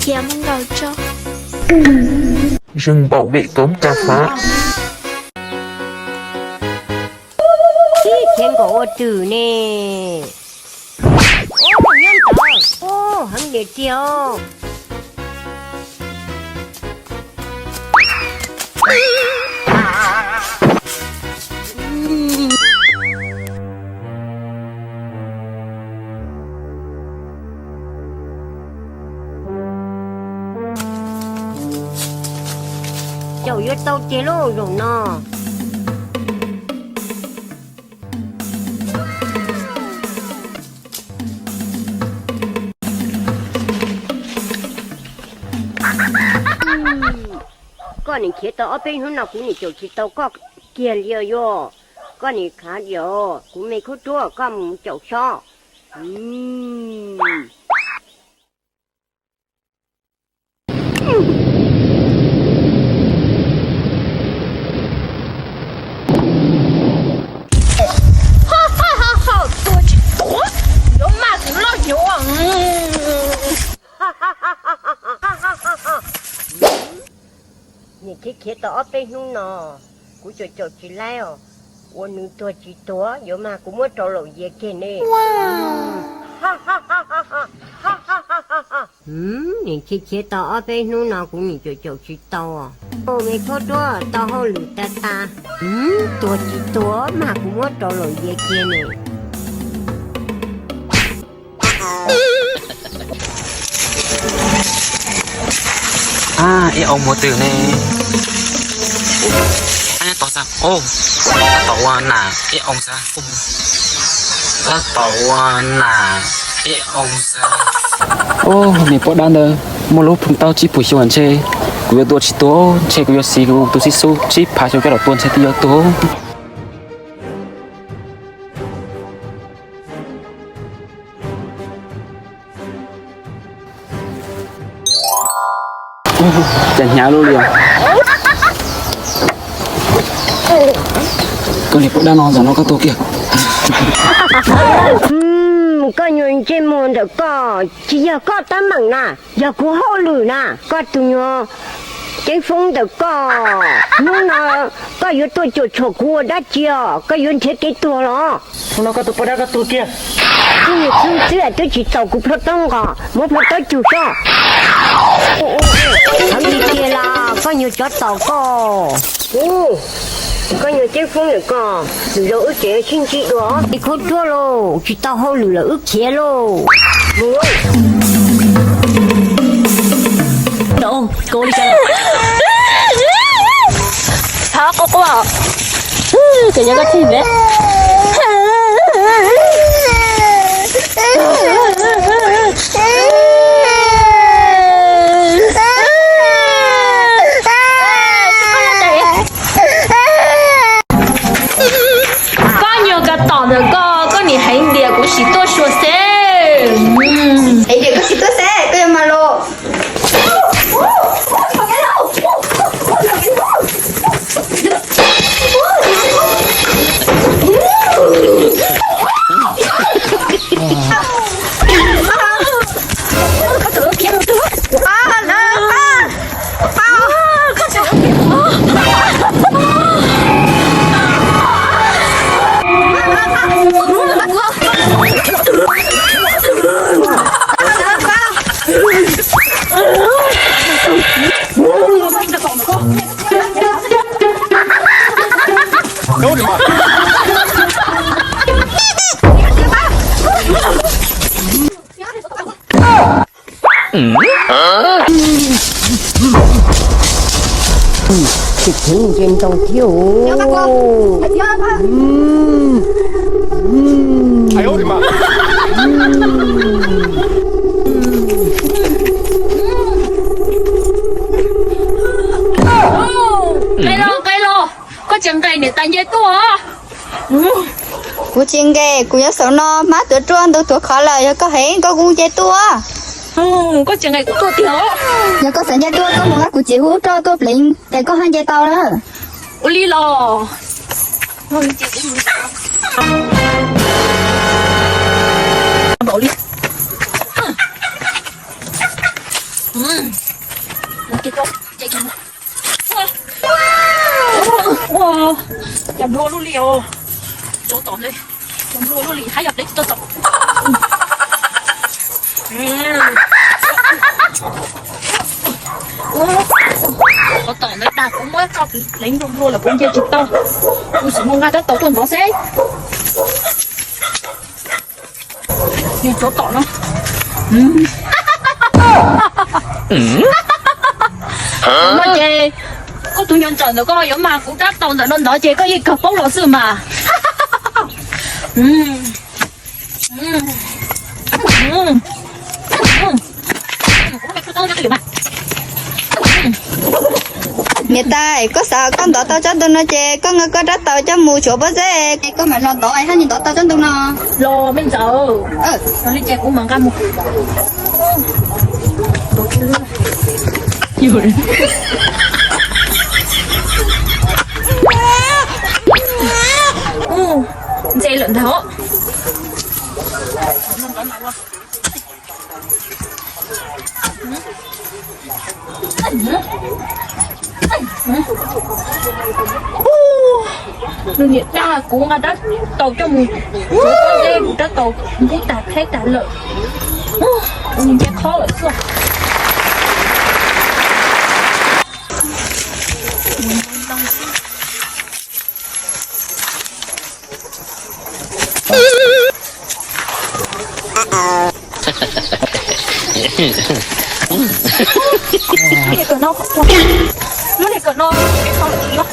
Cia mus nkaum tso. Dừng bảo vệ cấm tra phá. Ib khiav nkaum ua twg ne? Ub, nyob ntawd. Ub, heev li tiag os. Caum yuav tau tiag lauj zaum no. Koj nim khiav tau ob peb hnub no kuv nim caum tsis tau koj kiag li os. Koj nim khav diam, kuv me khaub ruab, koj mus caum sob. Tua tsis tuag, yuav maj kuv loj hnyuv. Nim khiav khiav tau ob peb hnub no, kuv caum caum tsis laib os. Ua nws tuag tsis tuag, yuav maj kuv muab rau laum yias kiag ne. Nim khiav khiav tau ob peb hnub no kuv nim caum caum tsis tau. Ua me khaub ruab tau hauj lwm tas tas. Tuag tsis tuag, maj kuv muab rau laum yias kiag ne. Ab, ib oo mus twg ne? Ab, nyob tod xwb. Tab tom ua nas ib oo xwb. Tab tom ua nas ib oo xwb. Ub, niam poj dab ntawd muaj lub phoo tau tsib puas xyoo ntshe kuv yuav tua tsis tuag, ntshe kuv yuav siv kuv tus xib xub tsib phav xyoo coj los tua ntshe thiaj yuav tuag. Cas hnyav luaj li os. Koj niam poj dab no, zaum no koj tuag kiag. Koj nyuag ntsej muag ntawm koj, tsis yog koj teeb meem na, yog kuv hauj lwm na. Koj tus nyuag ceeb foob ntawm koj, hnub no koj yuav tuaj cuam tshuam kuv ua dab tsi os? Koj yuav nrhiav kev tuag los? Hnub no koj tus poj dab koj tuag kiag. Koj niag txhub xwb twb tsis txaus kuv plho taub nqos, muab plho taub cug soj. Thov li tiag los koj nyuag cov tom koj. Koj nyuag ceeb foob ntawm koj, lwm zaus wb tseem sib ntsib dua. Ib khub ruaj lauj, tsis tau hauj lwm lawm wb khiav lauj. Thov quaj quaj. Ces yog koj tsis ntev. Koj nyuag ko tom ntawm koj, koj nim heev diam, kuv sim tuaj xyuas seb. Heev diam koj sim tuaj seb, koj yuav mas los. Tsis kheev nce ntoo thiab os. Nqes los, nqes los, koj tseem nqes niam tais nce tuaj. Kuv tsis nqes, kuv nyob saum no hmab tuav ruaj ntug tuav khov lawm, yog koj heev koj kuj nce tuaj. Koj tseem nqes kuv tuaj tiag. Yog koj xav nce tuaj koj mus hab kuv txiv hu roj tuaj pleev ces koj haj nce tau na. Ua li los. Nplua lub li os. Tsov tom li. Nplua lub li hab yog plev tsis tau tom. Tsov tom ntawd dag kuv muab koj plev nplua nplua lawm kuv nce tsis tau. Kuv sim mus nqa rab taus tuaj ntov seb. Yog tsov tom no. No ces koj tus nyuag ntsawm ntawm koj yuav mag kuv rab taus ntawm no ntov ces koj yeej kawg paub los xwb mas. Niam tais, koj xav koj ntov tau tsob ntoo no ces koj nqa koj rab taus coj mus tshuav pob zeb, koj mam los ntov hab ntov tau tsob ntoo no. Los me ntxawm, li ces kuv mam nqa mus. Ntse lawm ntag. Nws niam dag kuv nqa rab taus coj mus, kuv rab taus npub tag theb tag lawm, nws nce qhob lawm xwb. Lub niag kawm no, lub niag kawm no,